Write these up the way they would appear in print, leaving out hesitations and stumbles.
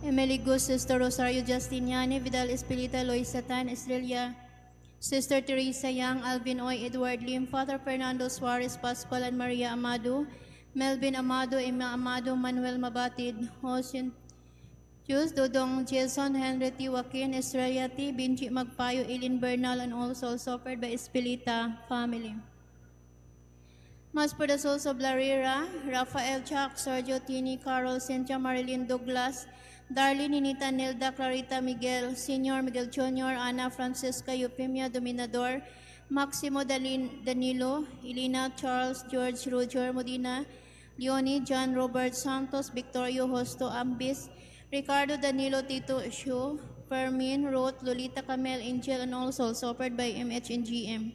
Emily Gus, Sister Rosario Justiniani, Vidal Espelita, Loisa Tan, Estrella, Sister Teresa Yang, Alvin Oy, Edward Lim, Father Fernando Suarez, Pascual and Maria Amado, Melvin Amado, Emma Amado, Manuel Mabatid, Jose Jus, Dodong, Jason, Henry T. Joaquin, Estrella T. Benji Magpayo, Eileen Bernal, and all souls offered by Espelita family. Mass for the souls of Larira, Rafael Chuck, Sergio Tini, Carol, Cynthia, Marilyn Douglas, Darlene, Ninita, Nilda, Clarita, Miguel, Senior, Miguel Jr., Ana, Francisca, Euphemia, Dominador, Maximo Dalin, Danilo, Elena, Charles, George, Roger, Modina, Leonie, John, Robert, Santos, Victorio, Hosto, Ambis, Ricardo, Danilo, Tito, Shu, Fermin, Ruth, Lolita, Camel, Angel, and all souls offered by MH and GM.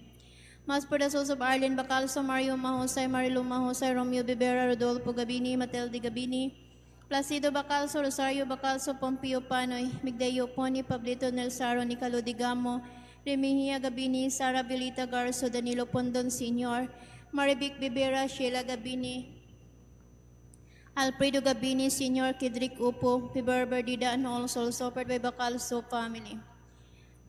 Mass for the souls of Arlene Bacalso, Mario Mahusay, Marilu Mahusay, Romeo Bibera, Rodolfo Gabini, Matilde Gabini, Placido Bacalso, Rosario Bacalso, Pompeo Panoy, Migdayo Pony, Pablito Nelsaro, Nicolo Digamo, Remihia Gabini, Sara Vilita Garzo, Danilo Pondon Sr., Marivic Bibera, Sheila Gabini, Alfredo Gabini Sr., Kidrik Upo, Piber Berdida, and all souls offered by Bacalso family.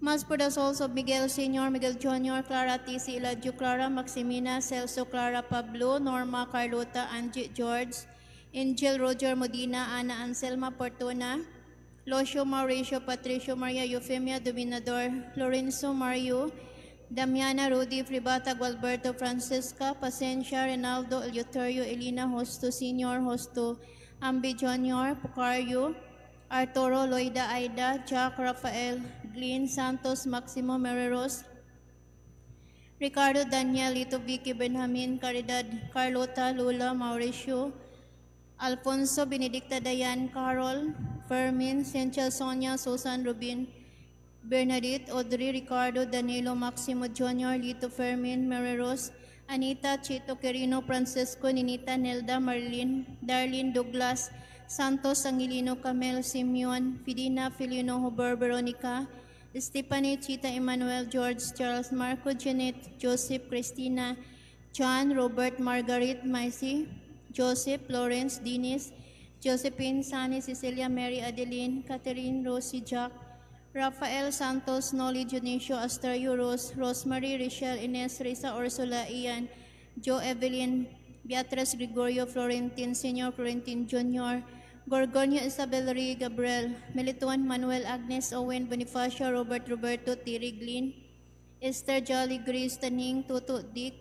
Mass for the souls of Miguel Sr., Miguel Jr., Clara T.C. Eladio Clara, Maximina, Celso Clara Pablo, Norma Carlota, Angie George, Angel Roger Modina, Ana Anselma Portona, Locio Mauricio, Patricio Maria Eufemia Dominador, Lorenzo Mario, Damiana Rudy Fribata, Gualberto Francisca, Pacencia, Rinaldo, Eleuterio, Elena Hosto Sr., Hosto Ambi Jr., Pucario, Arturo, Loida Aida, Jack Rafael, Glenn Santos, Maximo Mereros, Ricardo Daniel, Lito Vicky Benjamin, Caridad, Carlota, Lula, Mauricio, Alfonso, Benedicta Dayan, Carol, Fermin, Cynthia, Sonia, Susan, Rubin, Bernadette, Audrey, Ricardo, Danilo, Maximo Jr., Lito Fermin, Mary Rose, Anita, Chito Quirino, Francisco, Ninita, Nelda, Marlene, Darlene, Douglas, Santos, Angelino, Camel, Simeon, Fidina, Filino, Huber, Veronica, Stephanie, Chita, Emmanuel, George, Charles, Marco, Janet, Joseph, Christina, John, Robert, Margaret, Macy, Joseph, Lawrence, Dennis, Josephine, Sunny, Cecilia, Mary, Adeline, Catherine, Rosie, Jack, Rafael Santos, Nolly, Dionisio, Asterio, Rose, Rosemary, Richelle, Ines, Risa, Ursula, Ian, Joe, Evelyn, Beatrice, Gregorio, Florentine, Senior, Florentine Jr., Gorgonio, Isabel, Ray, Gabriel, Melituan, Manuel, Agnes, Owen, Bonifacio, Robert, Roberto, Tiri, Glyn, Esther, Jolly, Grace, Taning, Tuto, Dick,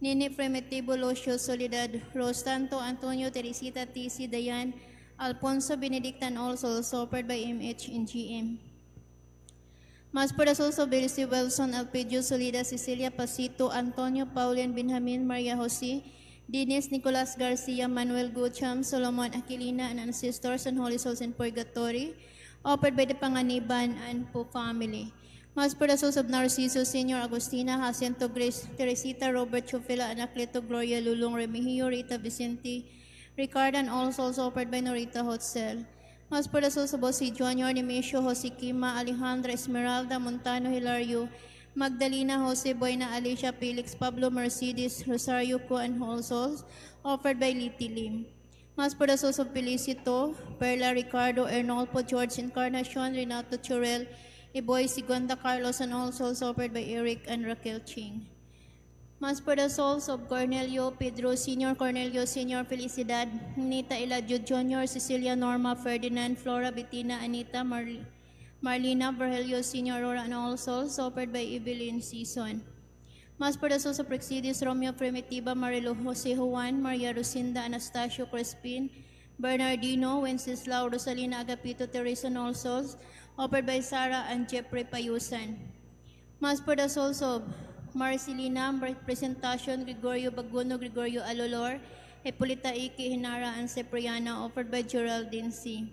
Nini, Primitivo, Lucio, Soledad, Rostanto, Antonio, Teresita, TC, Dayan, Alfonso, Benedicta, and all souls offered by MH and GM. Mass for the souls of Billy Wilson, Alpedio, Solida, Cecilia Pasito, Antonio, Pauline, Benjamin, Maria Jose, Dennis, Nicolas Garcia, Manuel Gucham, Solomon, Aquilina, and ancestors and holy souls in purgatory, offered by the Panganiban and Po family. Mass for the souls of Narciso, Senior, Agustina, Jacinto, Grace, Teresita, Robert, Chufila, Anacleto, Gloria, Lulong, Remigio, Rita, Vicente, Ricardo, and all souls offered by Norita Hotzel. Mass for the souls of Jose Jr., Nemesio, Jose Kima, Alejandra, Esmeralda, Montano, Hilario, Magdalena, Jose, Buena, Alicia, Felix, Pablo, Mercedes, Rosario, Co, and all souls offered by Liti Lim. Mass for the souls of Felicito, Perla, Ricardo, Ernolfo, George, Encarnacion, Renato, Churel, Iboy, Segunda, Carlos, and all souls offered by Eric and Raquel Ching. Mass for the souls of Cornelio, Pedro Sr., Cornelio Sr., Felicidad, Nita Eladio Jr., Cecilia Norma, Ferdinand, Flora, Bettina, Anita, Marlena, Virgilio Sr., Aurora, and all souls offered by Evelyn Season. Mass for the souls of Prexidis, Romeo, Primitiva, Marilo, Jose Juan, Maria Rosinda, Anastasio, Crispin, Bernardino, Wenceslao, Rosalina, Agapito, Teresa, and all souls offered by Sarah and Jeffrey Payusan. Mass for the souls of Marcelina, Presentation, Gregorio Baguno, Gregorio Alolor, Hipolita Iki, Hinara, and Cipriana, offered by Geraldine C.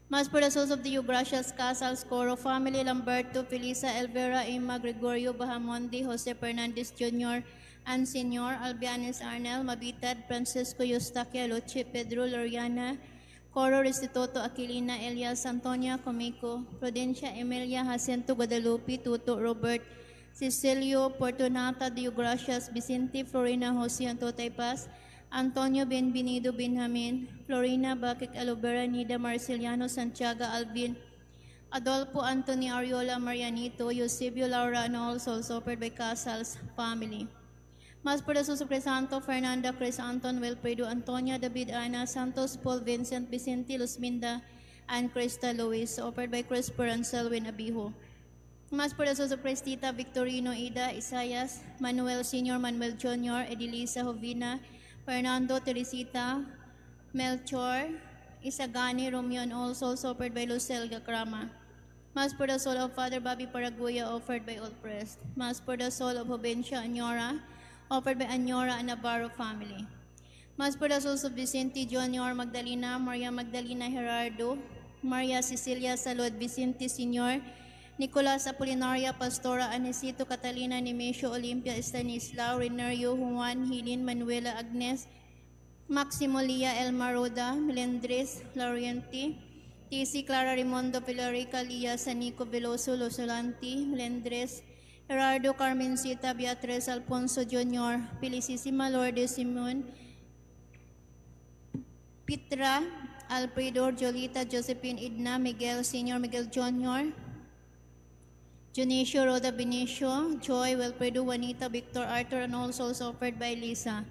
Mass for the souls of the Eugracias Casals, Coro family, Lamberto, Felisa, Elvera, Emma, Gregorio, Bahamondi, Jose Fernandez Jr., and Senor, Albianes Arnel, Mabitad, Francisco Eustaquia, Luce, Pedro, Loriana, Coro, Restituto, Aquilina, Elias, Antonia, Comico, Prudencia, Emilia, Jacinto, Guadalupe, Tuto, Robert, Cecilio, Fortunata, Diogracias, Vicente, Florina, Jose, and Totay Paz, Antonio Benvenido Benjamin, Florina Bakik Alubera, Nida Marceliano Santiago Alvin, Adolfo Anthony Ariola Marianito, Eusebio Laura, and all souls offered by Casals family. Mass for the souls of Crisanto, Fernanda, Chris Anton, Wilfredo, Antonia, David, Ana, Santos, Paul, Vincent, Vicente, Luzminda, and Krista Luis, offered by Crisper and Selwyn Abiho. Mass for the souls of Cristita, Victorino, Ida, Isaias, Manuel Sr., Manuel Jr., Edelisa, Jovina, Fernando, Teresita, Melchor, Isagani, Romeo, and all souls offered by Lucel Gakrama. Mass for the soul of Father Bobby Paraguya, offered by All Prest. Mass for the soul of Jovencia Añora, offered by Añora and Navarro family. Mass for the souls of Vicente Jr., Magdalena, Maria Magdalena Gerardo, Maria Cecilia Salud, Vicente Sr., Nicolas Apolinaria, Pastora Anicito, Catalina Nemesio, Olimpia Estanislao, Renario, Juan, Hilin, Manuela Agnes, Maximo Lia Elma Roda, Melendres, Laurienti, TC Clara Rimondo, Pilarica, Lia, Sanico Veloso, Losolanti, Melendres, Gerardo Carmencita, Beatriz Alfonso Jr., Felicissima Lourdes Simon, Pitra, Alfredo, Jolita, Josephine Idna, Miguel Sr., Miguel Jr., Junicio Roda Benicio, Joy, Wilfredo, Juanita, Victor, Arthur, and all souls offered by Lisa.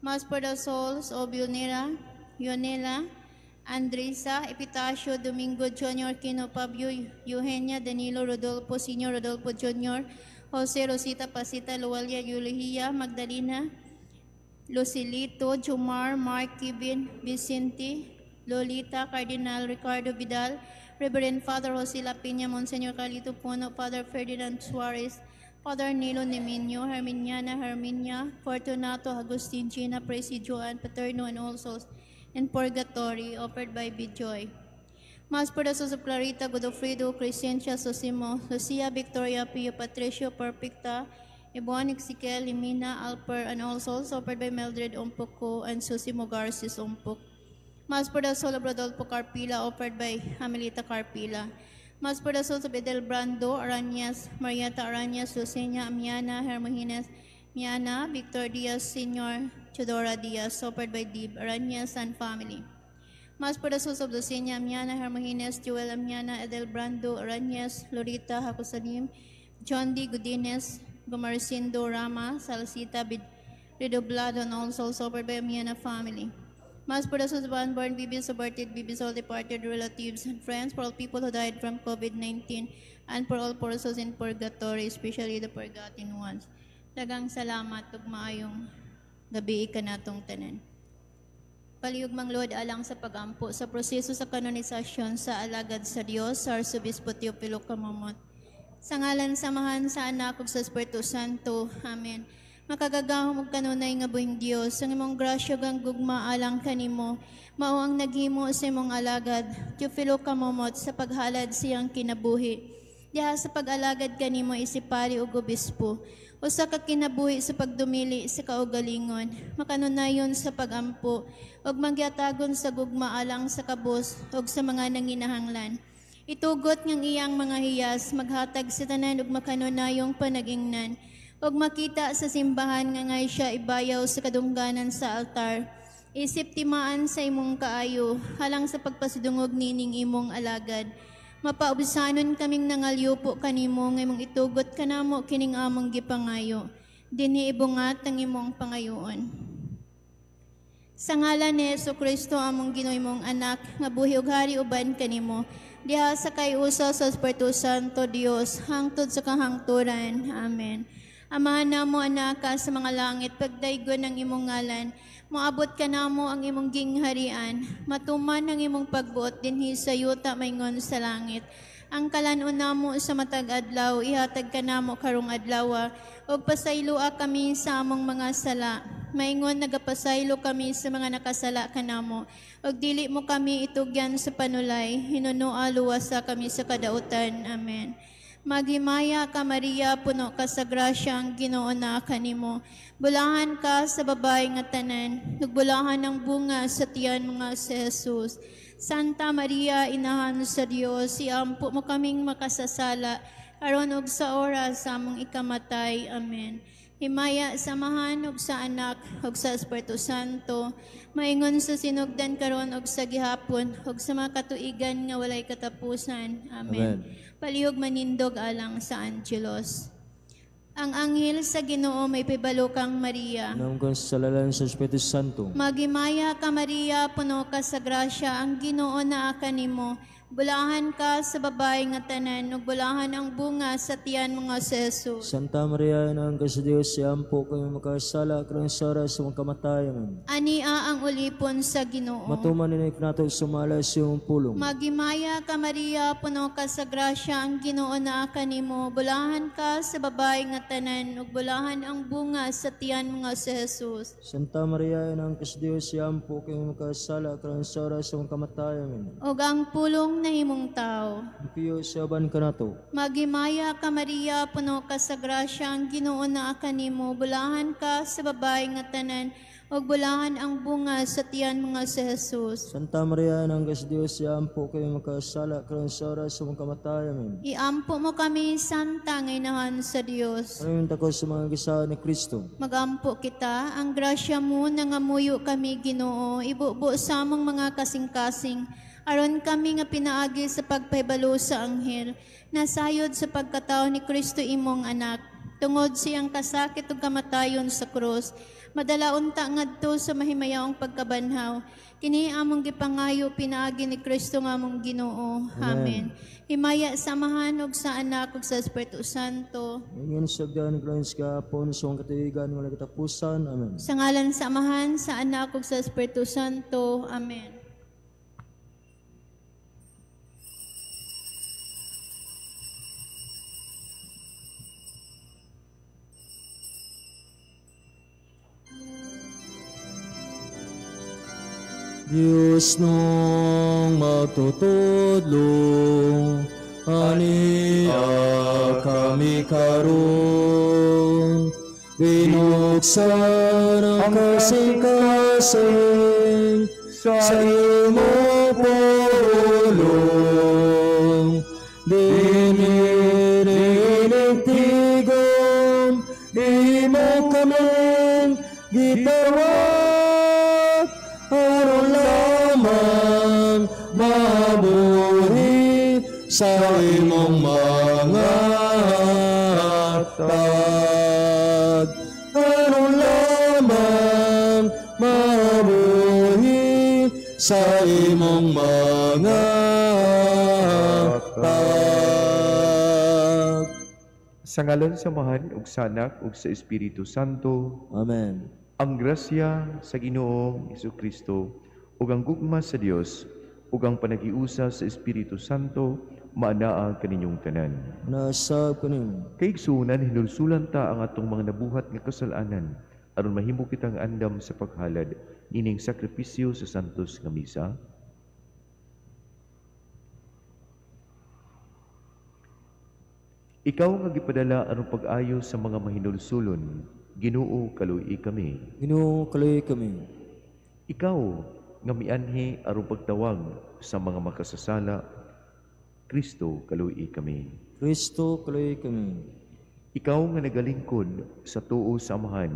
Mass for the souls of Yonela, Yonela, Andresa, Epitacio, Domingo Jr., Kino Pablo, Eugenia, Danilo, Rodolfo Sr., Rodolfo Jr., Jose, Rosita, Pasita, Lualia, Eulogia, Magdalena, Lucilito, Jomar, Mark, Kevin, Vicente, Lolita, Cardinal, Ricardo Vidal, Reverend Father Jose La Peña, Monsignor Carlito Puno, Father Ferdinand Suarez, Father Nilo Neminio, Herminiana, Herminia, Fortunato, Agustin, Gina, Presi, Joan, Paterno, and all souls in purgatory, offered by Bijoy. Mass for the souls of Clarita, Godofredo, Crescencia, Sosimo, Lucia, Victoria, Pio, Patricio, Perfecta, Ibon, Ezekiel, Limina, Alper, and all souls offered by Mildred Umpoco and Susimo Garcis Umpok. Mass for the soul of Rodolfo Carpila, offered by Amelita Carpila. Mass for the souls of Edel Brando, Aranyas, Marietta Aranyas, Lucenia Amiana, Hermogenes Miana, Victor Diaz Sr., Chodora Diaz, offered by Dib Aranyas and family. Mass for the souls of Lucenia Amiana, Hermogenes, Joel Amiana, Edel Brando, Aranyas, Lorita Hakusalim, John D. Godinez, Gumarcindo Rama, Salsita Bid Redoblado, and all souls offered by Amiana family. Mass for the souls of unborn babies, aborted babies, all departed relatives and friends, for all people who died from COVID-19, and for all persons in purgatory, especially the forgotten ones. Daghang salamat ug maayong gabi kanatong tanan. Palihog mangluod alang sa pagampo sa proseso sa kanonisasyon sa alagad sa Dios sa Arsobispo Teofilo Camomot. Sa ngalan sa Amahan, sa Anak ug sa Espiritu Santo. Amen. Makagagahom ug kanunay nga buhing Dios, ang imong grasya ug ang gugma alang kanimo mao ang naghimo sa imong alagad Teofilo Camomot sa paghalad siyang kinabuhi diha sa pag-alagad kanimo isip pari ug obispo. Usa ka kinabuhi sa pagdumili sa kaugalingon, makanunayon sa pagampo, ug mangyatagon sa gugma alang sa kabos ug sa mga nanginahanglan. Itugot ngang iyang mga hiyas maghatag sa tanan ug makanunayong panagingnan, ug makita sa simbahan nga ngay siya ibayaw sa kadungganan sa altar. Isip timaan sa imong kaayo, halang sa pagpasidungog nining imong alagad. Mapaubsanon kaming nangalyupo kanimo nga imong itugot kanamo kining among gipangayo. Dinhi ibungat ang imong pangayoon. Sa ngalan ni Hesus Kristo among Ginoo, imong anak nga buhi ug hari uban kanimo diha sa kay-usa sa Espiritu Santo Dios hangtod sa kahangturan. Amen. Amahan namo anak ka sa mga langit, pagdaygon ang imong ngalan. Moabot ka namo ang imong gingharian. Matuman ang imong pagbuot dinhi sa yuta maingon sa langit. Ang kalan-on namo sa matag adlaw ihatag kanamo karong adlaw, ug pasayloa kami sa among mga sala maingon nagapasaylo kami sa mga nakasala kanamo. Ug dili mo kami itugyan sa panulay, hinunoa luwasa kami sa kadautan. Amen. Maghimaya ka, Maria, puno ka sa grasya, ang Ginoo na kanimo. Bulahan ka sa babae nga tanan, ug bulahan ang bunga sa tiyan mga si Jesus. Santa Maria, inahan sa Dios, iampo mo kaming makasasala, aron og sa oras sa among ikamatay. Amen. Himaya sa Amahan ug sa Anak ug sa Espiritu Santo, maingon sa sinugdan karon ug sa gihapon ug sa mga katuigan nga walay katapusan. Amen. Amen. Palihog manindog alang sa Angelos. Ang anghel sa Ginoo may pibalo kang Maria. Namkan sa salalan sa Espiritu Santo. Magimaya ka Maria, puno ka sa grasya, ang Ginoo naa kanimo. Bulahan ka sa babae nga tanan, ug bulahan ang bunga sa tiyan mga si Jesus. Santa Maria, Inang ka sa Diyos, siampo kami makasala, karon sa oras sa mga kamatayan. Ania ang ulipon sa Ginoo. Matuman ni nato sumala sa iyong pulong. Magimaya ka Maria, puno ka sa grasya, ang Ginoo naa kanimo. Bulahan ka sa babae nga tanan, ug bulahan ang bunga sa tiyan mga si Jesus. Santa Maria, Inang ka sa Diyos, siampo kami makasala, karon sa oras sa mga kamatayan. Ug ang pulong nahimong tao. Piyo sa uban kanato. Magimaya ka Maria, puno ka sa grasya, ang Ginoo naa kanimo. Bulahan ka sa babae nga tanan, ug bulahan ang bunga sa tiyan mga si Jesus. Santa Maria, Inang ka sa Diyos, siampo kami makasala, karon sa oras sa mga kamatayan. Iampo mo kami, Santa nga Inahan sa Dios. Amin tako sa mga gisa ni Kristo. Magampo kita, ang grasya mo nangamuyo kami Ginoo, ibubo sa among mga kasing-kasing, aron kami nga pinaagi sa pagpahibalo sa anghel, nasayod sa pagkatao ni Kristo imong anak, tungod siyang kasakit ug kamatayon sa krus, madala unta ngadto sa mahimayaong pagkabanhaw. Kini among gipangayo pinaagi ni Kristo nga among Ginoo. Amen. Himaya sa Amahan ug sa Anak ug sa Espiritu Santo. Ingin sa gan krans gapon sa mga katuigan wala katapusan. Amen. Sa ngalan sa Amahan, sa Anak ug sa Espiritu Santo. Amen. Diyos nung magtutudlo, aniya kami karon, binuksan ang kasing-kasing sa imong pulong. Dininitigom, imo kaming gitawag, aron lamang mabuhi sa imong mga hatag. Aron lamang mabuhi sa imong mga hatag. Sa ngalan sa Amahan ug sa Anak ug sa Espiritu Santo. Amen. Ang grasya sa Ginoong Hesukristo ug ang gugma sa Dios ug ang panagiusa sa Espiritu Santo maanaa kaninyong tanan. Nasab kaninyo. Kaigsuonan, hinulsulan ta ang atong mga nabuhat nga kasalanan aron mahimo kitang andam sa paghalad nining sakripisyo sa santos nga misa. Ikaw nga gipadala aron pag-ayo sa mga mahinulsulon, Ginoo, kaluoy kami. Ginoo, kaluoy kami. Ikaw nga mianhi aron pagtawag sa mga makasasala, Kristo, kaluoy kami. Kristo, kaluoy kami. Ikaw nga nagalingkod sa tuo sa Amahan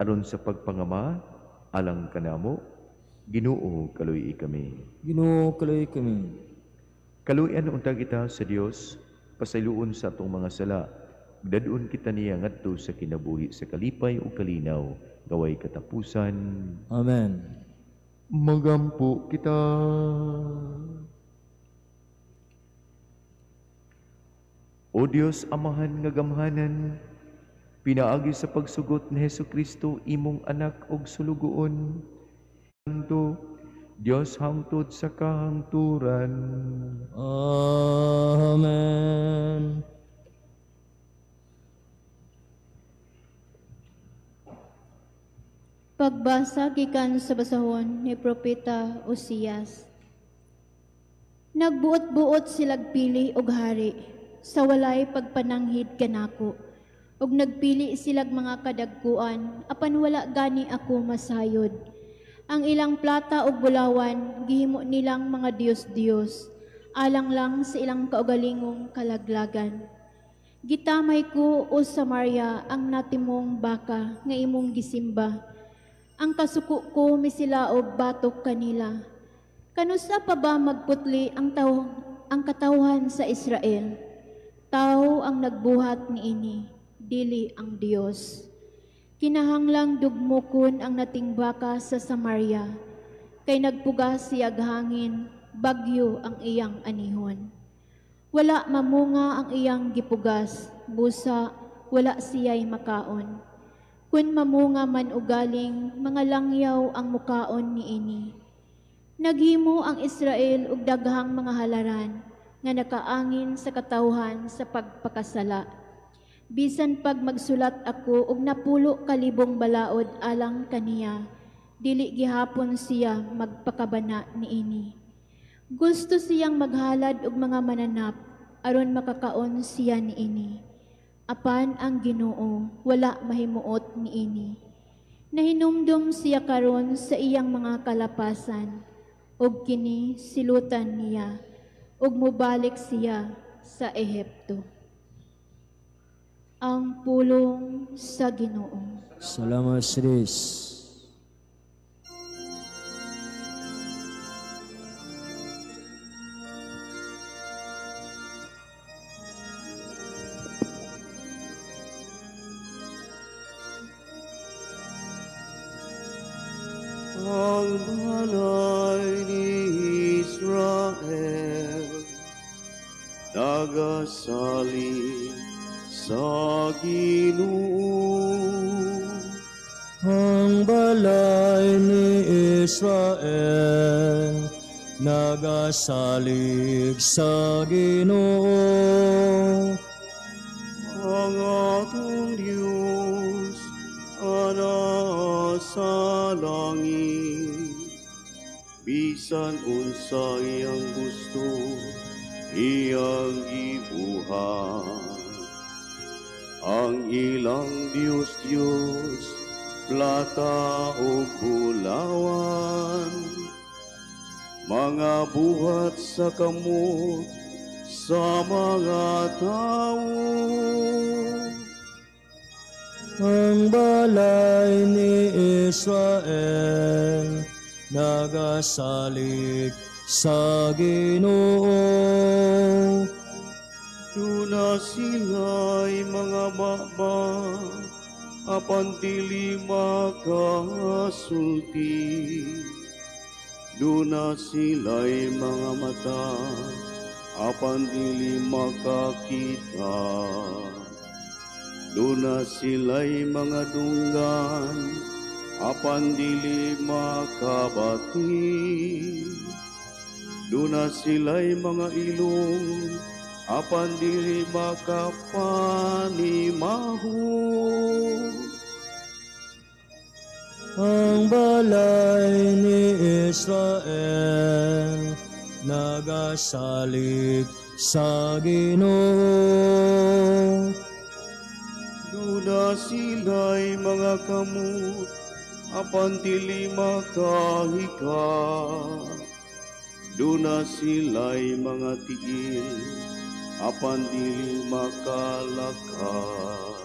aron sa pagpangama alang kanamo, Ginoo, kaluoy kami. Ginoo, kaluoy kami. Kaluoyan unta kita sa Dios, pasayloon sa atong mga sala, dadon kita niya ngadto sa kinabuhi sa kalipay o kalinaw, gaway katapusan. Amen. Magampo kita. O Dios, Amahan nga gamhanan, pinaagi sa pagsugot ni Hesukristo imong anak og sulugoon, Santo Dios hangtod sa kahangturan. Amen. Pagbasa gikan sa basahon ni Propeta Osias. Nagbuot-buot silag pili og hari sa walay pagpananghid kanako, ug nagpili silag mga kadagkuan apan wala gani ako masayod. Ang ilang plata ug bulawan gihimo nilang mga diyos-diyos, alang lang sa ilang kaugalingong kalaglagan. Gitamay ko, o Samaria, ang natimong baka nga imong gisimba. Ang kasuko ko misilaob batok kanila. Kanusa pa ba magputli ang ang katawhan sa Israel? Tao ang nagbuhat niini, dili ang Dios. Kinahanglang dugmukon ang nating baka sa Samaria, kay nagpugas siyag hangin, bagyo ang iyang anihon. Wala mamunga ang iyang gipugas, busa wala siya'y makaon. Kun mamunga man ugaling, mga langyaw ang mukaon niini. Naghimo ang Israel og daghang mga halaran nga nakaangin sa katawhan sa pagpakasala. Bisan pag magsulat ako og 10,000 balaod alang kaniya, dili gihapon siya magpakabana niini. Gusto siyang maghalad og mga mananap aron makakaon siya niini. Apan ang Ginoo wala mahimuot niini. Nahinumdum siya karon sa iyang mga kalapasan, ug kini silutan niya, ug mobalik siya sa Ehipto. Ang pulong sa Ginoo. Salamat sa Diyos. Ang balay ni Israel nagasalig sa Ginoo. Ang balay ni Israel nagasalig sa Ginoo. Ang atong Dios ana sa langit, bisan unsa iyang gusto iyang gibuhat. Ang ilang Dios Dios plata o bulawan, mga buhat sa kamot sa mga tao. Ang balay ni Israel nagasalig sa Ginoo. Duna sila'y mga baba, apan dili makasulti. Duna sila'y mga mata, apan dili makakita. Duna sila'y mga dunggan, apan dili makabati. Duna sila'y mga ilong, apan dili makapanimaho. Ang balay ni Israel nagasalig sa Ginoo. Duna sila'y mga kamot, apan dili makahika. Duna sila'y mga tiil, apan dili makalakad.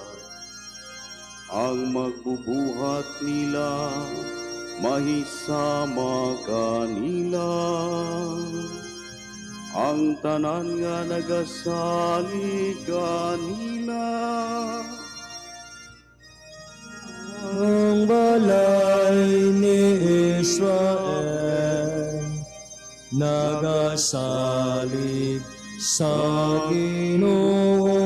Ang magbubuhat nila, mahisama kanila. Ang tanan nga nagasalig kanila. Ang balay ni Israel nagasalig sa Ginoo.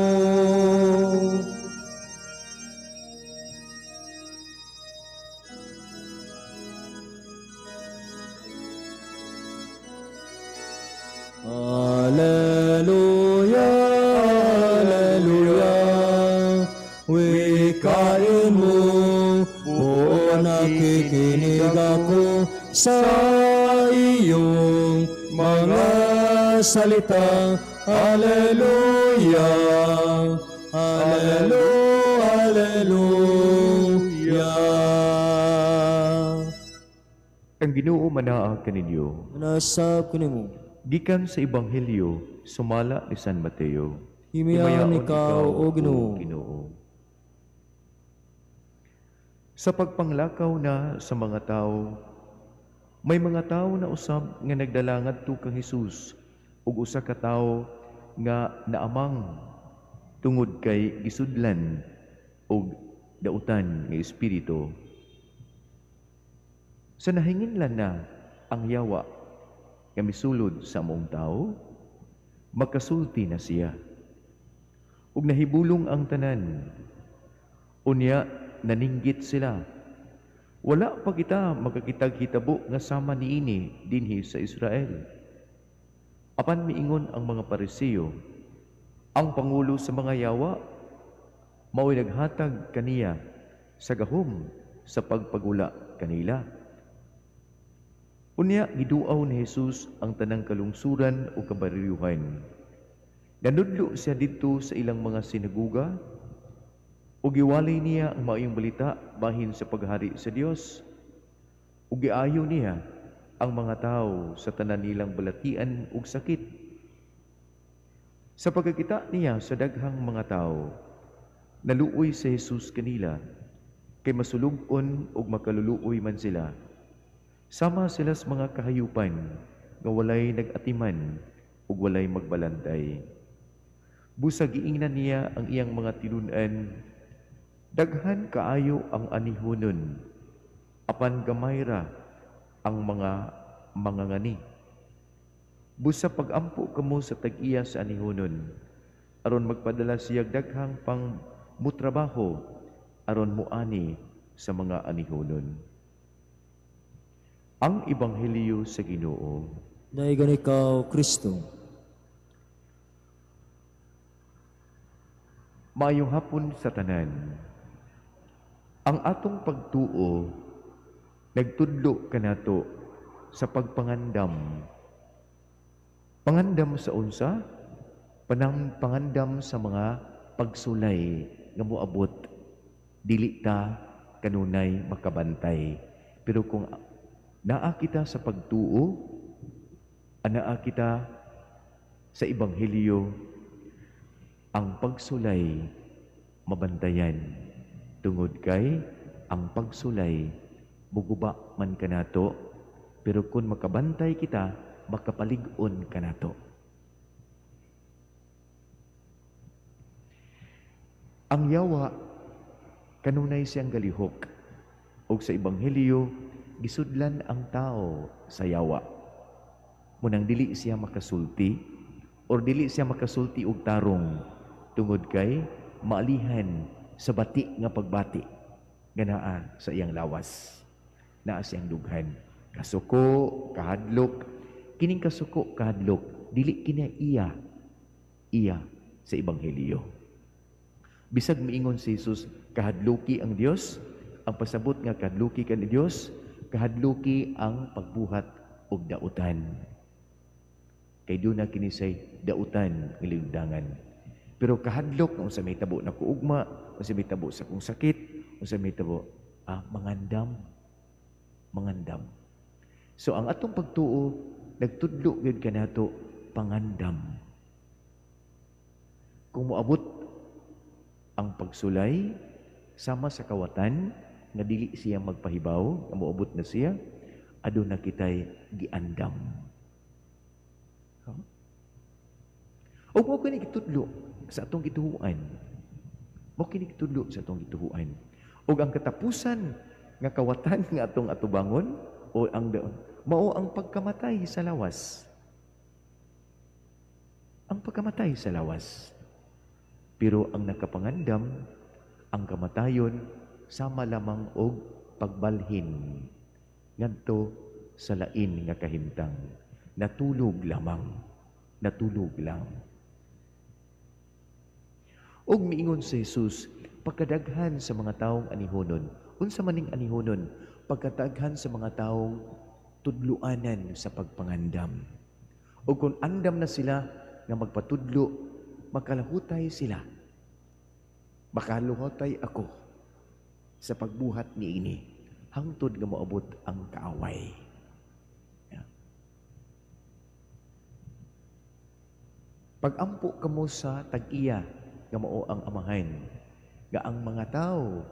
Alleluia, alleluia, wikain mo, buo nakikinig ako sa iyong mga salita. Alleluia, alleluia, alleluia. Ang Ginoo manaa kaninyo. Manasab kanimo. Gikan sa Ebanghelyo sumala ni San Mateo. Himayaon ikaw, O Ginoo. Ginoo. Sa pagpanglakaw na sa mga tao, may mga tao na usab nga nagdala ngadto kang Hesus ug usa ka tawo nga naamang tungod kay gisudlan og dautan nga espiritu. Sa nahinginlan na ang yawa nga misulod sa among tao, makasulti na siya. Ug nahibulong ang tanan. Unya naninggit sila. Wala pa kita makakitag hitabo nga sama niini dinhi sa Israel. Apan miingon ang mga Pariseo, ang pangulo sa mga yawa mao'y naghatag kaniya sa gahom sa pagpagula kanila. Unya giduaw ni Jesus ang tanang kalungsuran o kabaryuhan. Nanudlo siya didto sa ilang mga sinaguga ug giwalay niya ang maayong balita bahin sa paghari sa Dios. Ug giayo niya ang mga tawo sa tanan nilang balatian ug sakit. Sa pagkakita niya sa daghang mga tawo, naluoy si Jesus kanila, kay masulug-on ug makaluluoy man sila. Sama sila sa mga kahayupan nga walay nag-atiman ug walay magbalantay. Busag giingnan niya ang iyang mga tinun-an, daghan kaayo ang anihunon, apan gamay ra ang mga mangangani. Busa pagampo kamo sa tag-iya sa anihunon, aron magpadala siya daghang pang mutrabaho, aron muani sa mga anihunon. Ang Ebanghelyo sa Ginoo. Daigan ikaw, Kristo. Maayong hapon sa tanan. Ang atong pagtuo nagtudlo kanato sa pagpangandam. Pangandam sa unsa? Pangandam sa mga pagsulay nga moabot. Dili ta kanunay makabantay. Pero kung naa kita sa pagtuo, anaa kita sa Ebanghelyo, ang pagsulay mabantayan. Tungod kay ang pagsulay muguba man kanato, pero kung makabantay kita, makapalig-on kanato. Ang yawa kanunay siyang galihok, og sa Ebanghelyo gisudlan ang tao sa yawa. Munang dili siya makasulti or dili siya makasulti og tarong tungod kay maalihan sa bati nga pagbati nga naa sa iyang lawas, naa siyang dughan. Kasuko, kahadlok, kining kasuko, kahadlok, dili kini iya iya sa Ebanghelyo. Bisag miingon si Jesus, kahadluki ang Dios, ang pasabot nga kahadluki ka ni Dios, kahadluki ang pagbuhat og dautan. Kay duna kini say dautan nga linugdangan. Pero kahadlok unsa may tabo na kuugma, unsa may tabo sa kong sakit, unsa may tabo, mangandam. Mangandam. So ang atong pagtuo nagtudlo gyud kanato pangandam. Kung moabot ang pagsulay sama sa kawatan nga dili siya magpahibaw, nga moabot na siya, aduna kitay giandam. Huh? O mo kini gitudlo sa atong gituhuan. Mo kini gitudlo sa atong gituhuan. Og ang katapusan nga kawatan nga atong atubangon o ang mao ang pagkamatay sa lawas. Ang pagkamatay sa lawas. Pero ang nakapangandam, ang kamatayon sama lamang og pagbalhin ngadto sa lain nga kahimtang. Natulog lamang, natulog lang. Og miingon si Jesus, pagkadaghan sa mga taong anihonon. Unsa maning anihonon? Pagkadaghan sa mga taong tudluanan sa pagpangandam. O kung andam na sila nga magpatudlo, makalahutay sila. Makaluhotay ako sa pagbuhat niini hangtod nga moabot ang kaaway. Yeah. Pagampo kamo sa tag-iya nga mao ang amahan, nga ang mga tao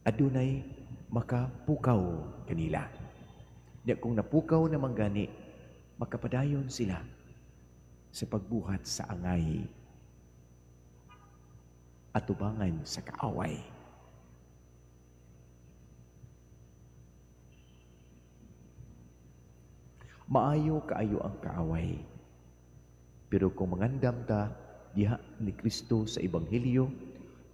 adunay makapukaw kanila. Di kung napukaw naman gani, makapadayon sila sa pagbuhat sa angay atubangan sa kaaway. Maayo kaayo ang kaaway. Pero kung mangandam ta diha ni Kristo sa Ebanghelyo,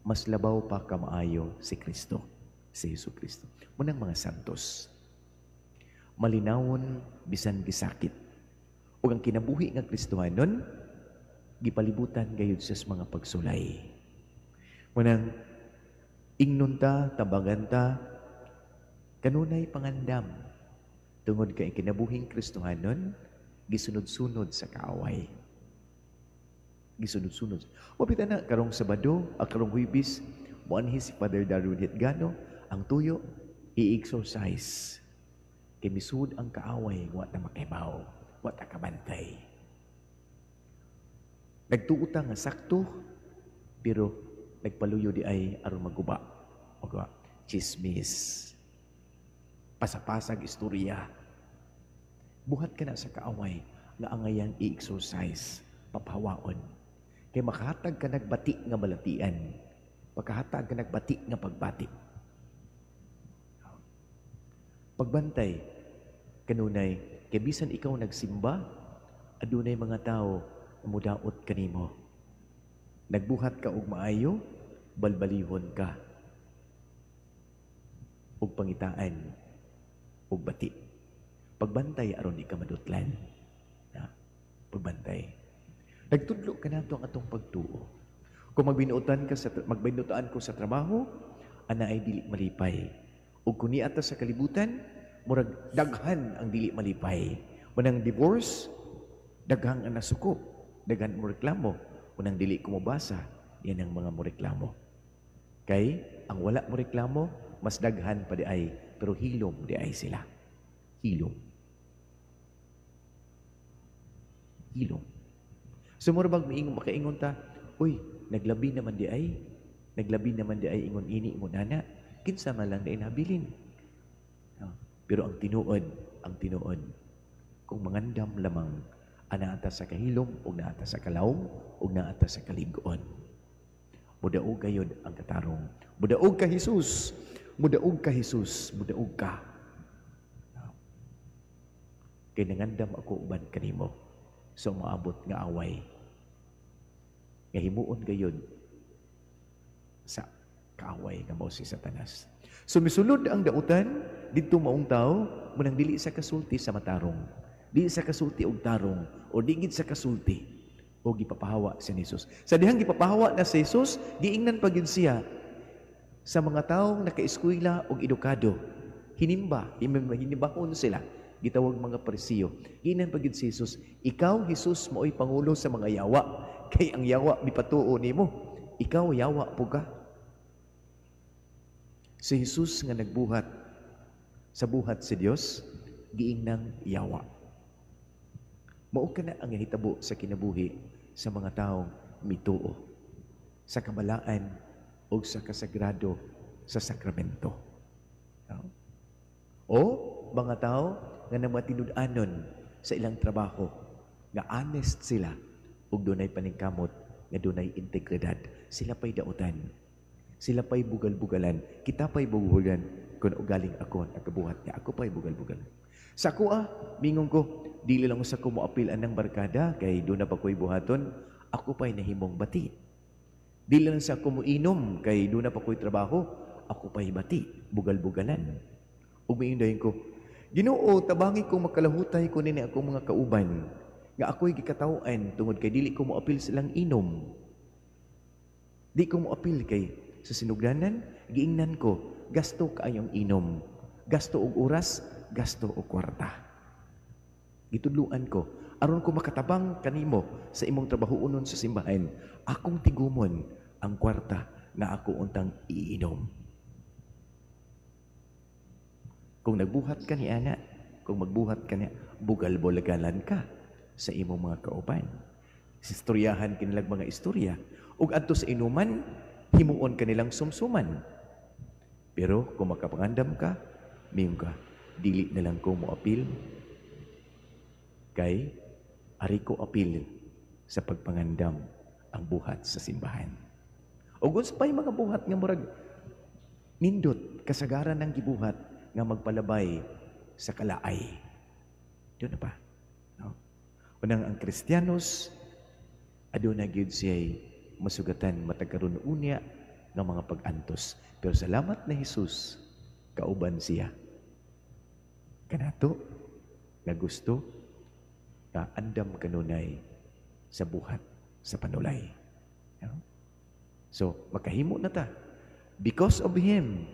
mas labaw pa kamaayo si Kristo, si Hesus Kristo. Munang mga santos, malinawon bisan gisakit. Ug ang kinabuhi nga Kristohanon, gipalibutan gayud sa mga pagsulay. Munang ingnon ta, tabangan ta, kanunay pangandam. Tungod kay kinabuhing Kristohanon, gisunod-sunod sa kaaway. Gisunod-sunod. Mapita na, karong Sabado, karong Huwebes, muanhi si Father Darwin Hitgano, ang tuyo, i-exercise. Kay misud ang kaaway, wa ta makibaw, wa ta kabantay. Nagtuo ta nga sakto, pero nagpaluyo di ay aron maguba. Maguba. Chismis. Pasapasag istorya. Buhat ka na sa kaaway nga angayang i-exercise, papawaon. Kay makahatag ka nagbati nga balatian, pagkahatag ka nagbati nga pagbati. Pagbantay kanunay, kay bisan ikaw nagsimba, adunay mga tao nga mudaot kanimo. Nagbuhat ka og maayo, balbalihon ka og pangitaan og bati. Pagbantay aron di ka madutlan. Na, pagbantay. Nagtudlo ka nato ang atong pagtuo. Kung magbinuotan ka sa magbinuotan ko sa trabaho, ana ay dili malipay. Ug kung niata sa kalibutan, murag daghan ang dili malipay. Manang divorce, daghang ang nasuko, daghan mo reklamo. Unang dili ko mobasa, yan ang mga mo reklamo. Kay ang wala mo reklamo, mas daghan pa di ay, pero hilom di ay sila. Hilom. Hilom. So mura bag miingon makaingon ta, uy, naglabi naman di ay, naglabi naman di ay ingon ini ingon ana, kinsa man lang na inhabilin. No? Pero ang tinuod, kung mangandam lamang, anaata sa kahilom, ug naata sa kalawom, ug naata sa kalig-on. Mudaog gayod ang katarong. Mudaog ka Hesus. Mudaog ka Hesus. Mudaog ka. No? Kay nangandam ako uban kanimo sa umaabot nga away. Nga himuon gayod sa kaaway nga mao si Satanas. So misulod ang dautan didto maong tao, munang dili sa kasulti sa matarong. Dili sa kasulti og tarong o digid sa kasulti o gipapahawa si Jesus. Sa dihang gipapahawa na si Jesus, giingnan pa gid siya sa mga taong nakaeskwela og edukado. Hinimba, hinibahon sila. Gitawag mga Parisiyo. Giingnan pa gid si Jesus, ikaw Jesus maoy pangulo sa mga yawa, kay ang yawa mipatuo nimo. Ikaw yawa po ka. Si Jesus nga nagbuhat sa buhat si Dios, giingnang yawa. Mao ka na ang nahitabo sa kinabuhi sa mga taong mituo sa kabalaan o sa kasagrado sa sakramento. No? O mga tao nga namatinud-anon sa ilang trabaho, nga honest sila ug dunay paningkamot, nga dunay integridad, sila pa'y dautan. Sila pa'y bugal-bugalan, kita pa'y bugal-bugalan, kung ugaling ako, nagkabuhat niya, ako pa'y bugal-bugalan. Sa ako mingon ko, dili lang sa ko moapil anang barkada, kay doon na pa ko'y buhaton, ako pa'y nahimong bati. Dili lang sa ako moinom, kay doon na pa ko'y trabaho, ako pa'y bati, bugal-bugalan. Ug miingon ko, Ginoo, tabangi ko makalahutay ko nini akong mga kauban, nga ako'y gikataw-an tungod kay dili ko moapil silang inom. Di ko moapil kay sa sinugdanan, giingnan ko, gasto kaayong inom, gasto og oras, gasto og kwarta. Gitudluan ko, aron ko makatabang kanimo sa imong trabahuonon sa simbahan, akong tigumon ang kwarta nga ako untang iinom. Kung nagbuhat ka ni ana, kung magbuhat ka niya, bugal-bulgalan ka sa imong mga kauban. Istoryahan kanilang mga istorya. Ug adto sa inuman, himuon kanilang sumsuman. Pero kung makapangandam ka, miyon ka, dili na lang ko moapil. Kay ari ko apil sa pagpangandam ang buhat sa simbahan. O unsa pa'y mga buhat nga murag nindot, kasagaran ng gibuhat nga magpalabay sa kalaay. Doon na pa. No? Unang ang Kristiyanos, aduna gyud siya'y masugatan matag karon unya nga mga pag-antos. Pero salamat na Jesus, kauban siya. Kanato nga gusto nga andam kanunay sa buhat sa panulay. No? So, makahimo na ta. Because of Him,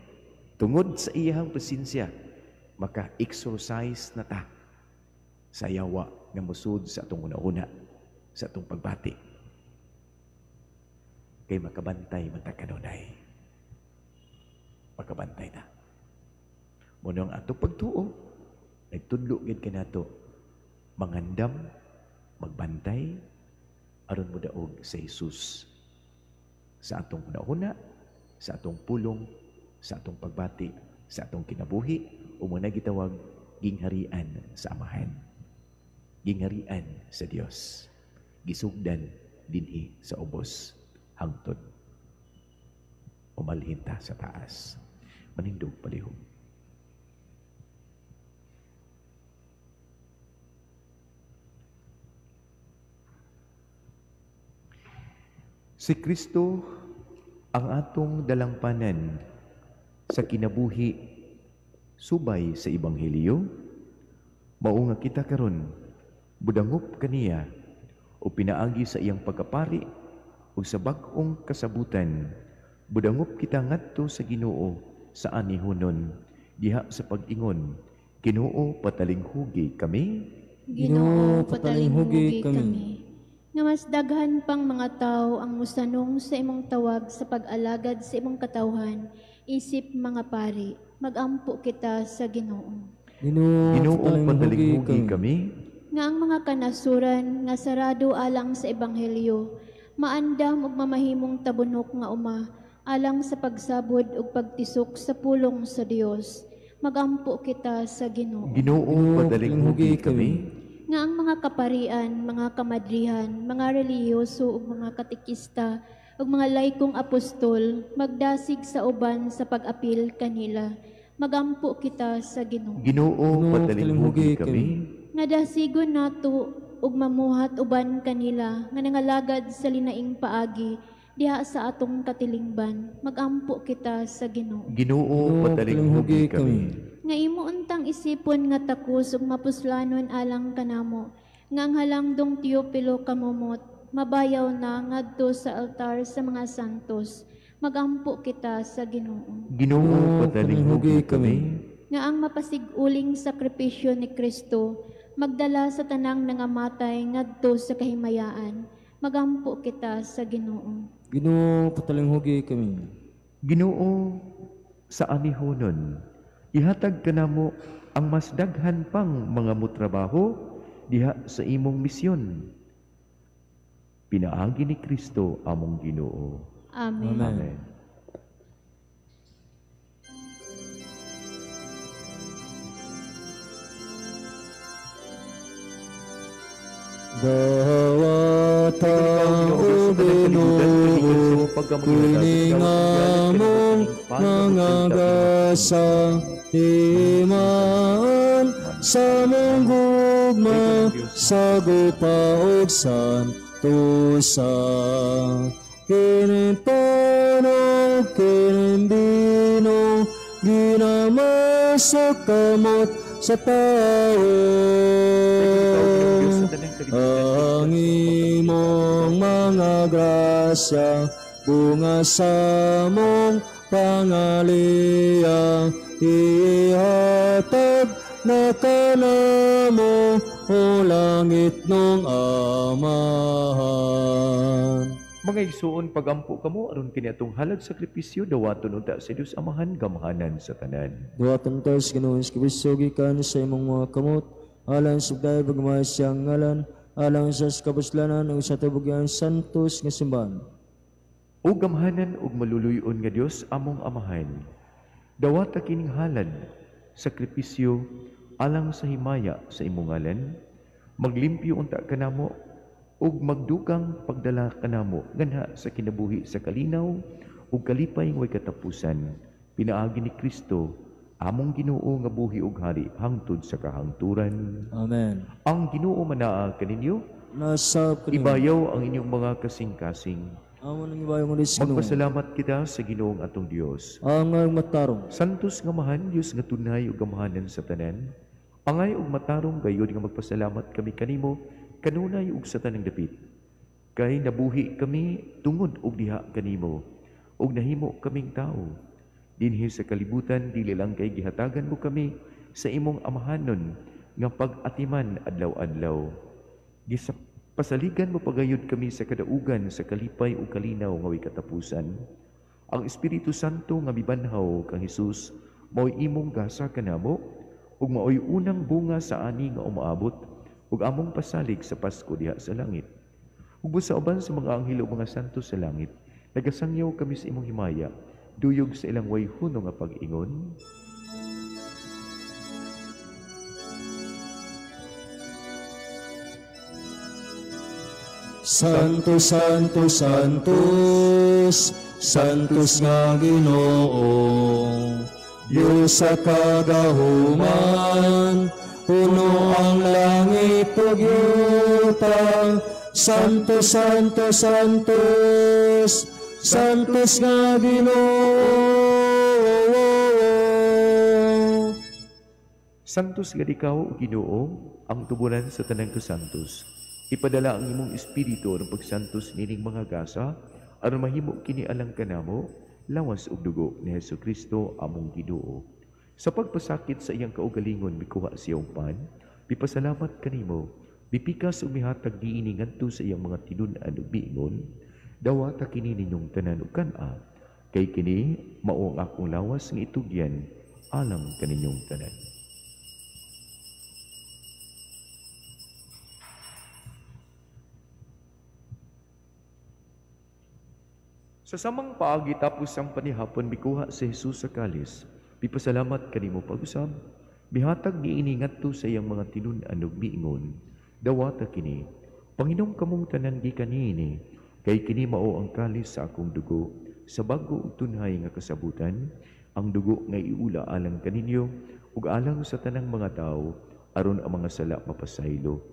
tungod sa iyang presensya, maka-exorcise na ta sa yawa nga musud sa atong una-una, sa atong pagbati. Kay makabantay man ta kanunay. Makabantay ta. Muna ang atong pagtuo, nagtudlo gid kanato, mangandam, magbantay, aron mo daog sa Jesus. Sa atong una-una, sa atong pulong, sa atong pagbati, sa atong kinabuhi, o muna gitawag gingharian sa Amahan. Gingharian sa Dios. Gisugdan dinhi sa ubos hangtod umalhin ta sa taas. Manindog palihog. Si Kristo ang atong dalangpanan sa kinabuhi subay sa Ebanghelyo, mao nga kita karon budangop kaniya o pinaagi sa iyang pagkapari o sa bag-ong kasabutan, budangop kita ngadto sa Ginoo sa anihunon diha sa pag-ingon, Ginoo patalinghugi kami. Ginoo patalinghugi kami. Nga mas daghan pang mga tao ang musanong sa imong tawag sa pag-alagad sa imong katawhan, isip mga pari, magampo kita sa Ginoo. Ginoo patalinghugi kami. Nga ang mga kanasuran nga sarado alang sa ebanghelyo, maandam ug mamahimong tabunok nga uma alang sa pagsabod ug pagtisok sa pulong sa Dios, magampo kita sa Ginoo. Ginoo patalinghugi kami. Nga ang mga kaparian, mga kamadrihan, mga relihiyoso ug mga katekista ug mga laikong apostol magdasig sa uban sa pag-apil kanila, magampo kita sa Ginoo. Ginoo patalinghugi kami. Nga dasigon nato ug mamuhat uban kanila nga nangalagad sa linaing paagi diha sa atong katilingban, magampo kita sa Ginoo. Ginoo patalinghugi kami. Nga imo untang isipon nga takos ug mapuslanon alang kanamo, nga ang halangdong Teopilo kamumot mabayaw na ngadto sa altar sa mga santos, magampo kita sa Ginoo. Ginoo patalinghugi kami. Nga ang mapasig-uling sakripisyo ni Kristo magdala sa tanang nangamatay ngadto sa kahimayaan, magampo kita sa Ginoo. Ginoo patalinghugi kami. Ginoo sa anihonon, ihatag kanamo ang mas daghan pang mga mutrabaho diha sa imong misyon. Pinaagi ni Kristo among Ginoo. Amen. Amen. Dawata o Ginoo, kini ngamong mga gasa, timaan sa mong gugma, sa gupa og santosa. Kining panog, kining bino, ginamay sa kamot sa tao. Ang imong mga grasya, bunga sa mong pangaliya, ihatag na kanamo o langit nung Amahan. Mga igsuon, pagampo kamo aron kini atong halag sakripisyo dawaton unta sa Dios Amahan gamhanan sa tanan. Dawaton ta sa Ginoo Hesus Kristo gikan sa imong mga kamot, alang sa pagdayeg pagmahal siyang ngalan, Alang sa kabuslanan ug sa tibok santos nga simbahan. O gamhanan ug maluluyon nga Dios among Amahan, dawata kining halad, sakripisyo alang sa himaya sa imong ngalan, maglimpyo unta kanamo ug magdugang pagdala kanamo nganha sa kinabuhi sa kalinaw ug kalipay nga way katapusan, pinaagi ni Kristo among Ginoo nga buhi ug hari hangtod sa kahangturan. Amen. Ang Ginoo manaa kaninyo, Nasab kaninyo. Ibayaw ang inyong mga kasing-kasing. Amo nang ibayaw ng Diyos Ginoo. Magpasalamat kita sa Ginoong atong Dios. Ang matarong. Santos nga mahan, Dios nga tunay ug gamahanan sa tanan. Angay ug matarong gayud nga magpasalamat kami kanimo kanunay ug sa tanang dapit. Kay nabuhi kami tungod og diha kanimo ug nahimo kaming tawo. Dinhi sa kalibutan dili lang kay gihatagan mo kami sa imong amahanon nga pag-atiman adlaw-adlaw. Pasaligan mo pagayod kami sa kadaugan sa kalipay ug kalinaw nga way katapusan. Ang Espiritu Santo nga mibanhaw kang Hesus mao'y imong gasa kanamo ug mao'y unang bunga sa ani nga umaabot ug among pasalig sa Pasko diha sa langit. Ug sa uban sa mga anghel ug mga santo sa langit, nagasangyaw kami sa imong himaya, duyog sa ilang way huno nga pag-ingon. Santo, Santo, Santos, Santos nga Ginoo, Diyos sa kagahuman, puno ang langit ug yuta. Santo, Santo, Santos, Santos nga Ginoo. Santos nga ikaw, Ginoo, ang tuburan sa tanang kasantos. Ipadala ang imong espiritu aron pagsantos nining mga gasa, aron mahimo kini alang kanamo, lawas ug dugo ni Hesukristo among Ginoo. Sa pagpasakit sa iyang kaugalingon mikuha siya og pan, mipasalamat kanimo, mipikas ug mihatag niini ngadto sa iyang mga tinun-an ug miingon, dawata kini ninyong tanan ug kan-a, kay kini mao ang akong lawas nga itugyan alang kaninyong tanan. Sa samang paagi tapos ang panihapon mikuha si Jesus sa kalis, mipasalamat kanimo pag-usab, mihatag niini ngadto sa iyang mga tinun-an ug miingon, dawata kini, panginom kamong tanan gikan niini, kay kini mao ang kalis sa akong dugo, sa bag-o ug tunhay nga kasabutan, ang dugo nga iula alang kaninyo ug alang sa tanang mga tawo, aron ang mga sala mapasaylo.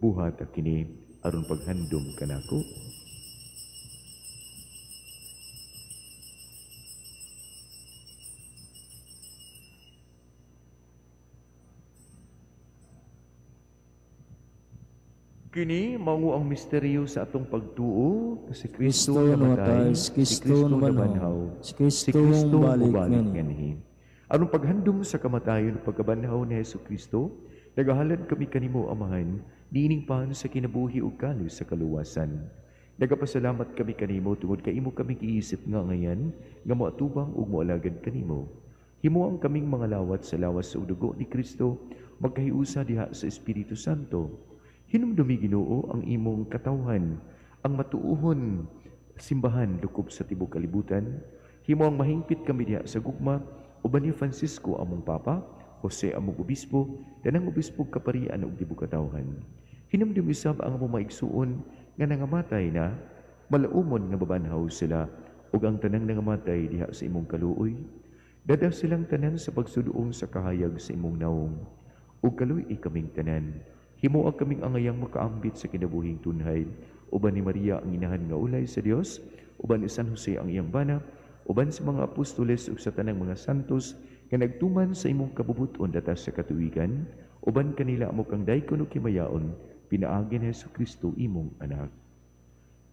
Buhata kini aron paghandom kanako. Kini mao ang misteryo sa atong pagtuo, si Kristo namatay, si Kristo nabanhaw, si Kristo balik nganhi. Aron paghandom sa kamatayon ug pagkabanhaw ni Hesukristo, nagahalad kami kanimo Amahan, niining pan sa kinabuhi ug kalos sa kaluwasan. Nagapasalamat kami kanimo tungod kay imo kami giisip nga ngayan nga moatubang ug moalagad kanimo. Himo ang kaming mga lawat sa lawas ug dugo ni Kristo, magkahiusa diha sa Espiritu Santo. Hinumdumi Ginoo ang imong katawhan, ang matuohon simbahan lukob sa tibuok kalibutan. Himo ang mahingpit kami diha sa gugma uban ni Francisco among Papa, Jose among obispo, tanang obispo kaparian ug tibuok katawhan. Hinumdumi usab ang among maigsuon nga nangamatay na, malaumon nga babanhaw sila ug ang tanang nangamatay diha sa imong kaluoy. Dada silang tanan sa pagsuduong sa kahayag sa imong nawong, ug kaluoy kaming tanan. Himo ang kaming angayang makaambit sa kinabuhing tunhay, uban ni Maria ang inahan nga ulay sa Dios, uban ni San Jose ang iyang bana, uban sa mga apostoles ug sa tanang mga santos nga nagtuman sa imong kabubuton datas sa katuwigan, uban kanila amo kang daykon ug himayaon, pinaagi ni Hesukristo imong anak.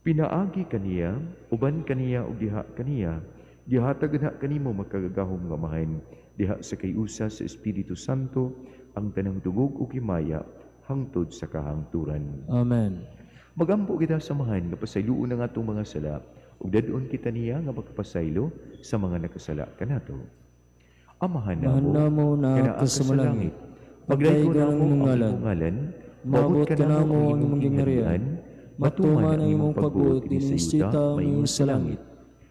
Pinaagi kaniya, uban kaniya ug diha kaniya, gihatag na kanimo makagagahom nga Amahan, diha sa kayusa sa Espiritu Santo ang tanang dungog ug himaya hangtod sa kahangturan. Amen. Magampo kita samahan nga pasayloon ang atong mga sala ug dadon kita niya nga makapasaylo sa mga nakasala kanato. Amahan namo nga naa ka sa langit, pagdaygo namo ang imong ngalan, Maabot kanamo ang imong gingharian, matuman ang imong pagbuot dinhi sa yuta maingon sa langit.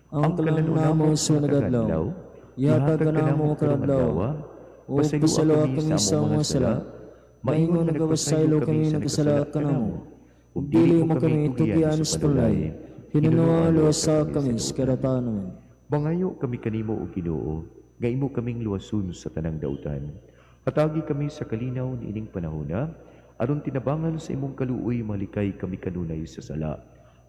Ang kalan namo sa nagadlaw, ihatag kanamo karong adlaw, ug pasayloa kami sa among mga sala, maingon nagapasaylo kami nagkasala kanamo. Ug dili mo kami tugian sa tulay, hinunoa luwasa kami sa karatan. Mangayo kami kanimo o Ginoo, nga imo kaming luwason sa tanang dautan. Hatagi kami sa kalinaw niining panahona, aron tinabangan sa imong kaluoy malikay kami kanunay sa sala.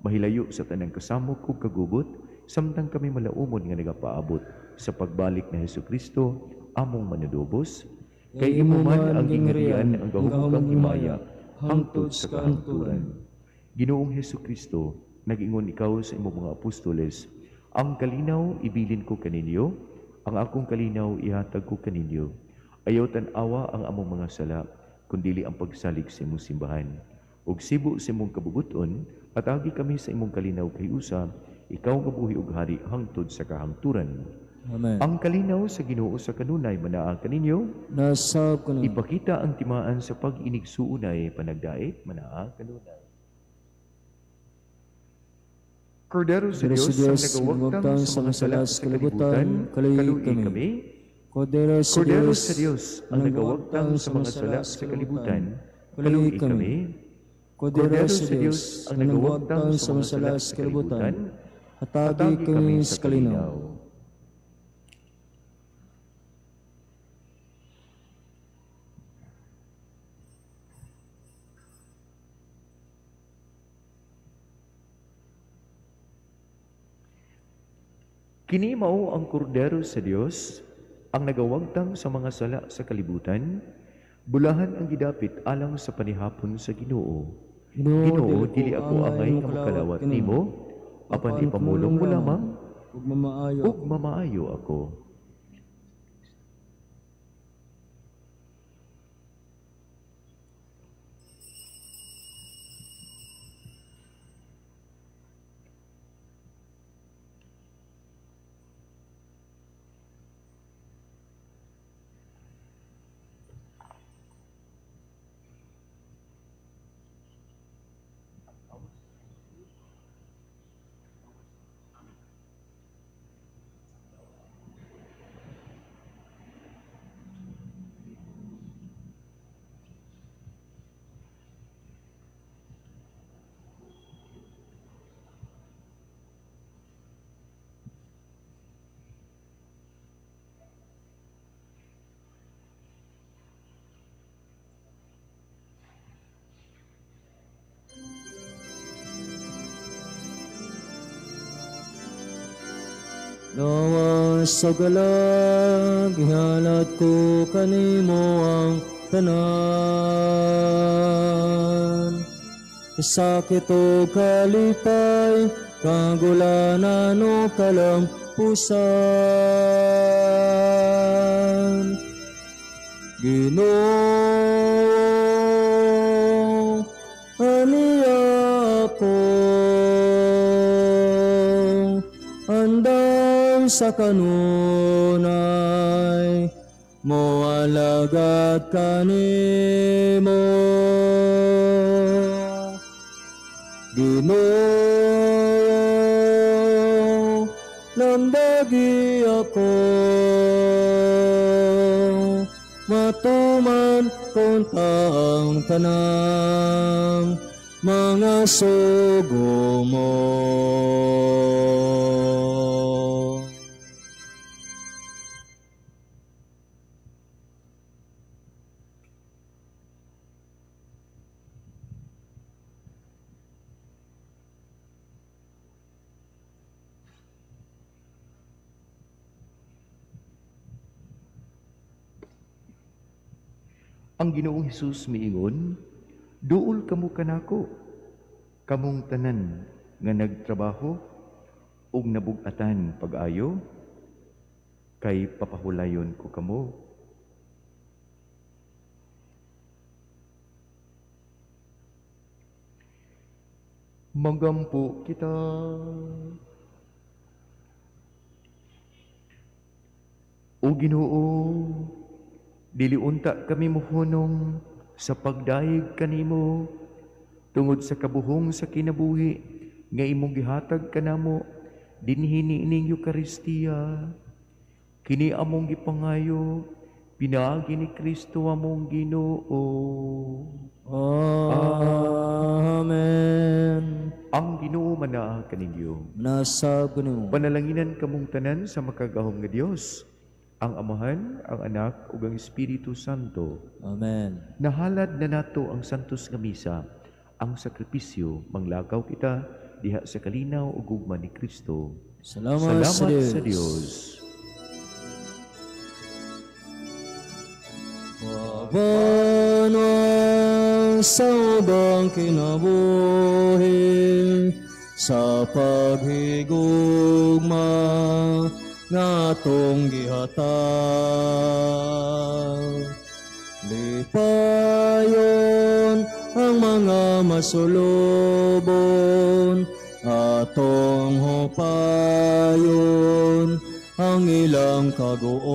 Mahilayo sa tanang kasamok ug kagubot, samtang kami malaumon nga nagapaabot sa pagbalik ni Hesukristo, among manudobos. Kay imo man ang gingharian, ang gahom ug himaya, hangtod sa kahangturan. Ginoong Hesukristo, nag-ingon ikaw sa imong mga apostoles, ang kalinaw ibilin ko kaninyo, ang akong kalinaw ihatag ko kaninyo. Ayaw tan-awa ang among mga sala, kundili ang pagsalig sa imong simbahan. Ug sibo sa imong kabubuton, hatagi kami sa imong kalinaw kay usa, ikaw nga buhi ug hari hangtod sa kahangturan. Amen. Ang kalinaw sa Ginoo sa kanunay manaa kaninyo, Nasab kanunay. Ipakita ang timaan sa pag-inigsuunay panagdait manaa kanunay. Kordero sa Diyos, ang nagawagtang sa mga sala sa kalibutan, kaluoy kami. Kordero sa Diyos, ang nagawagtang sa mga sala sa kalibutan, kaluoy kami. Kordero sa Diyos, ang nagawagtang sa mga sala sa kalibutan, hatagi kami sa kalinaw. Kini mao ang kordero sa Dios, ang nagawagtang sa mga sala sa kalibutan, bulahan ang gidapit alang sa panihapon sa Ginoo. Ginoo, dili ako angay nga makalawat nimo, apan ipamulong mo lamang, ug mamaayo ako. Lawas sa galag, ihalat ko kanimo ang tanan. Sakit o kalipay, kagulanan o kalampusan. Ginoo, aniya ako, anday sa kanunay, moalagad kanimo. Ginoo, lambagi ako, matuman konta ang tanang mga sugo mo. Ang Ginoong Hesus miingon, duol kamo kanako, kamong tanan nga nagtrabaho ug nabug-atan pag-ayo, kay papahulayon ko kamo. Magampo kita. O Ginoo, dili unta kami mohunong sa pagdayeg kanimo tungod sa kabuhong sa kinabuhi nga imong gihatag kanamo dinhi niining Eukaristiya. Kini among gipangayo pinaagi ni Kristo among Ginoo. Amen. Ang Ginoo manaa kaninyo. Manasab kanimo. Panalanginan kamong tanan sa makagagahom nga Dios, ang Amahan, ang Anak ug ang Espiritu Santo. Amen. Nahalad na nato ang santos nga misa, ang sakripisyo, manglakaw kita diha sa kalinaw ug gugma ni Kristo. Salamat, Salamat sa Dios. Sa Dios. Pabanwa sa ubang kinabuhi, sa paghigugma nga atong gihatag. Lipayon ang mga masulubon, atong hupayon ang ilang kaguon.